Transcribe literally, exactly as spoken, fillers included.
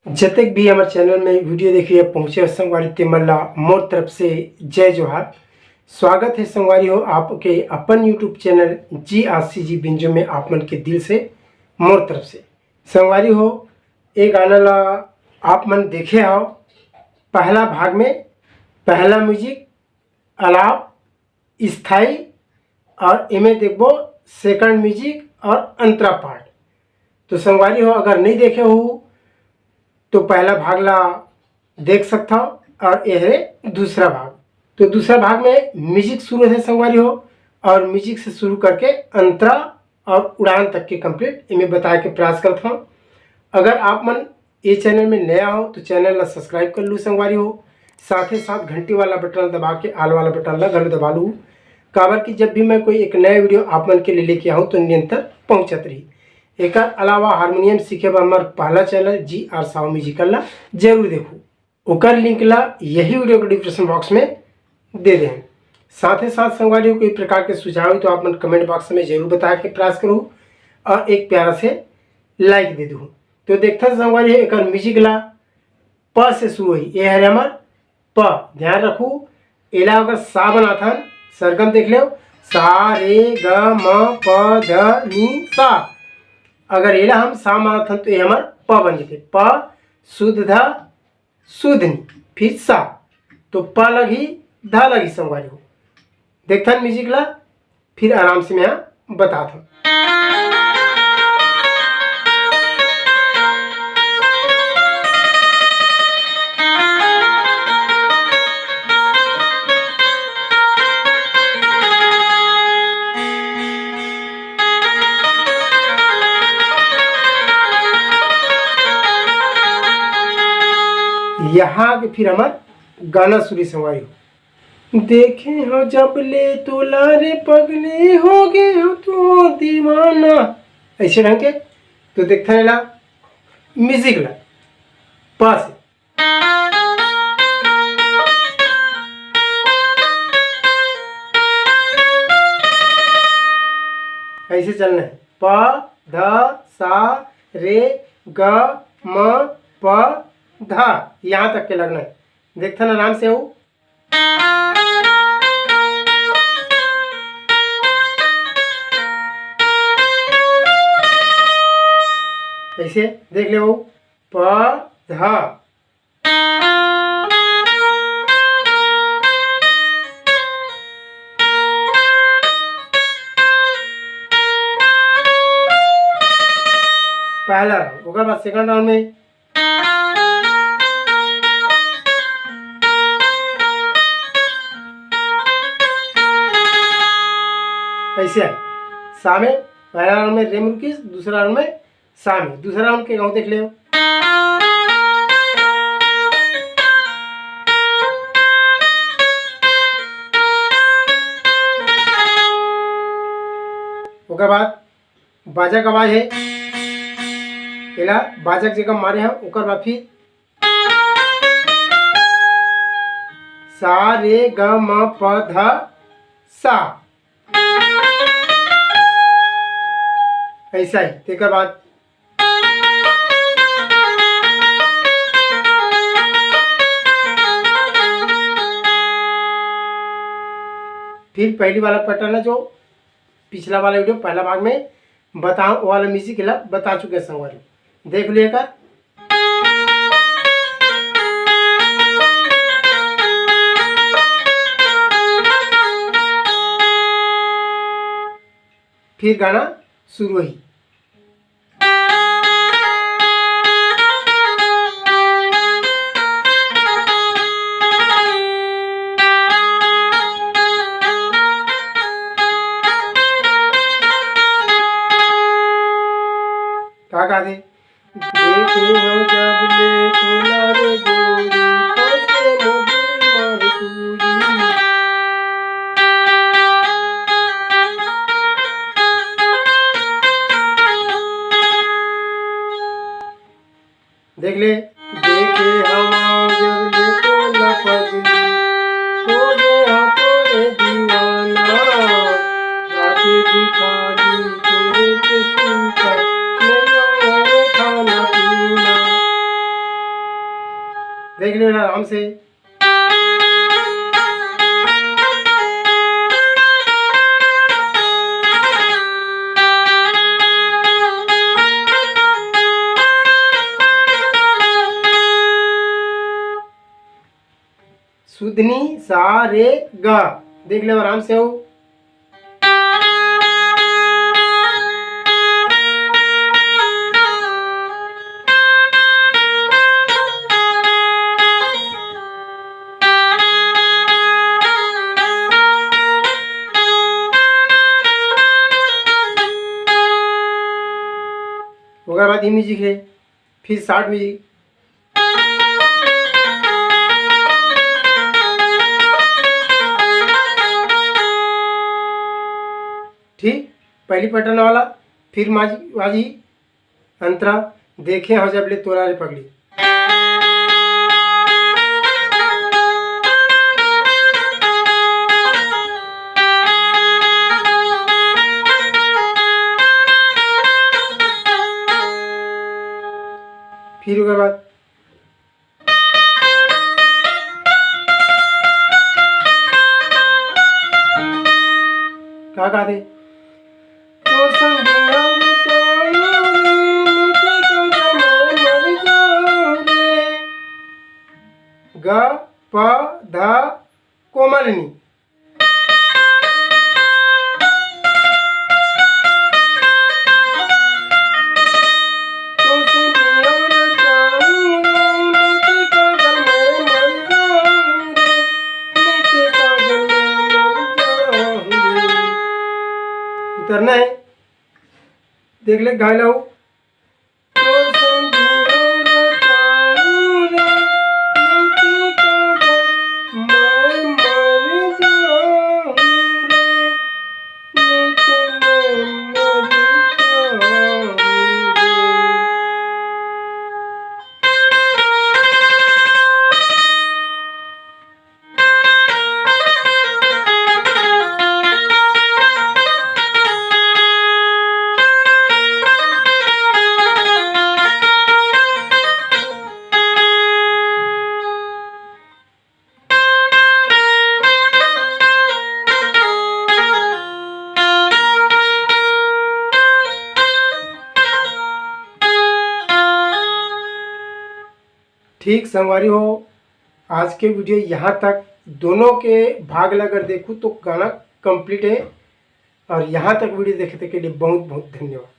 जतेक भी हमर चैनल में वीडियो देखे या पहुँचे संगवारी, ते मन ला मोर तरफ से जय जोहार। स्वागत है संगवारी हो आपके अपन YouTube चैनल जी आर सी जी बिंजो में। आप मन के दिल से मोर तरफ से संगवारी हो, ए गाना ला आप मन देखे हो, पहला भाग में पहला म्यूजिक, अलाप, स्थाई, और एमे देखबो सेकंड म्यूजिक और अंतरा पार्ट। तो संगवारी हो, अगर नहीं देखे हो तो पहला भाग ला देख सकता हो, और यह है दूसरा भाग। तो दूसरा भाग में म्यूजिक शुरू है संगवारी हो, और म्यूजिक से शुरू करके अंतरा और उड़ान तक के कंप्लीट एमे बताए के प्रयास करता हूँ। अगर आप मन ये चैनल में नया हो तो चैनल ला सब्सक्राइब कर लू संगवारी हो, साथ ही साथ घंटी वाला बटन दबा के आल वाला बटन ला घलो दबा लू, काबर कि जब भी मैं कोई एक नया वीडियो आप मन के लिए लेके आऊँ तो निरंतर पहुँचत रही। एकर अलावा हारमोनियम सीखे बर हमर पहला चैनल जी आर साहू म्यूजिकल ला जरूर देखू, ओकर लिंक ला यही वीडियो के डिस्क्रिप्शन बॉक्स में दे दे हैं। साथ ही साथ संगवारी हो, कोई प्रकार के सुझाव हो तो आप मन कमेंट बॉक्स में जरूर बताए के प्रयास करू और एक प्यारा से लाइक दे दू। तो देखता संगवारी हो, एकर म्यूजिक ला प से शुरू होही। ए हरे हमर प। ध्यान रखू, एला अगर सा बनाथन, सरगम देख लेव, सा रे ग म प ध नी सा। अगर एला हम सा बनाथन तो ये हमर प बन जथे। प शुद्ध ध शुद्ध नी, फिर सा। तो प लगही, ध लगही संगवारी हो। देखथन म्यूजिक ला, फिर आराम से मैं बतात हूँ। यहाँ के फिर हमर गाना शुरू संगवारी हो। देखे हो जब ले तोला रे पगली, हो गे हो तू दीवाना। ऐसे ढंग के तो देखता है ला म्यूजिक ला पास। ऐसे चलना है, प ध सा रे ग म प ध, यहाँ तक के लगना है। देखता ना आराम से हो। ऐसे देख ले वो, प ध। पहला राउंड, ओकर बाद सेकंड राउंड में ऐसे है। सामे पहला राउंड में रे मुर्कीस, दूसरा राउंड में सामे। दूसरा राउंड के गाँव देख ले। ओकर बाद बाजा के आवाज है, एला बाजा के जगह मारे हैं। ओकर बाद फिर सा रे ग म प ध सा, ऐसा ही। तेकर बाद फिर पहली वाला पैटर्न है जो पिछला वाला वीडियो पहला भाग में बताओ, वो वाला म्यूजिक ला बता चुके हैं संगवारी, देख लिया कर। फिर गाना शुरू हुई। का गाथे? देखे हो जब ले तोला रे गोरी, फंसे मोर दिल मार चूरी। देख ले। देखे हवा जब ले तोला पगली, हो गया तोरे दीवाना। राते दिखाली तोरे के सूता, नहीं आया रे खाना पीना। देख लो ना आराम से। सुधनी सा रे गा। देख ले आराम से हो। ओकर बाद ई म्यूजिक है, फिर शॉर्ट म्यूजिक। ठीक, पहली पैटर्न वाला, फिर माजी, माजी अंतरा, देखे हो जब ले तोला रे पगली। फिर ओकर बाद का कहते? तोर संग बिना बिचारू रे, मिटे का जमाई मर जाऊं रे। ग, प, ध, कोमलनी। उतरना है। देख ले घायल हो। ठीक संगवारी हो, आज के वीडियो यहाँ तक। दोनों के भाग ला अगर देखूँ तो गाना कंप्लीट है। और यहाँ तक वीडियो देखे के लिए बहुत बहुत धन्यवाद।